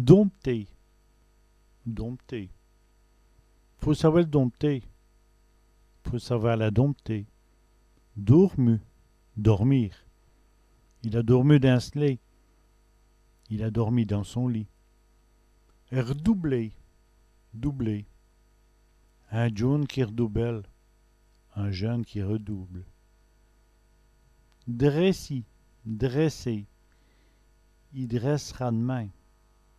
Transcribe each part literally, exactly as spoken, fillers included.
Dompter. Dompter. Faut sawè l' dompter. Faut savoir la dompter. Dormu. Dormir. Il a dormu dins s' lét. Il a dormi dans son lit. R'doubler. Doubler. Un djon.ne qui rdouble. Un jeune qui redouble. Drèssî. Dresser. I drèsse rademint.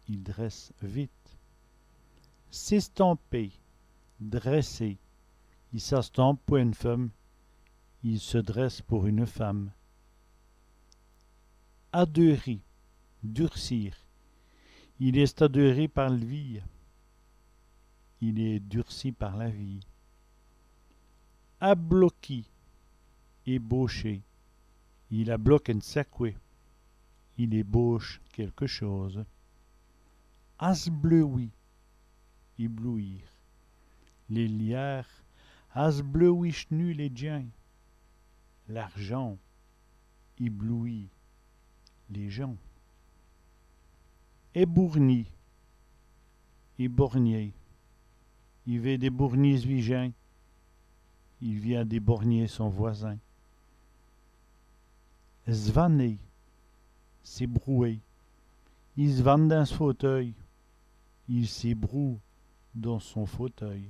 Il dresse vite. S'èstamper. Dresser. I s'èstampe pou ène feume. Il se dresse pour une femme. Adeûri. Durcir. Il èst adeûri pa l' vîye. Il est durci par la vie. Abloki. Ébaucher. Il abloke ène saqwè. Il ébauche quelque chose. Asbleûwi. Éblouir. Lès liârds asbleûwich'nut lès djins. L'argent éblouit les gens. Èbournî. Éborgner. I vét d'èbournî s' vijin. Il vient d'éborgner son voisin. Svaner. S'ébrouer. I s' vane dins s' fauteuy. Il s'ébroue dans son fauteuil.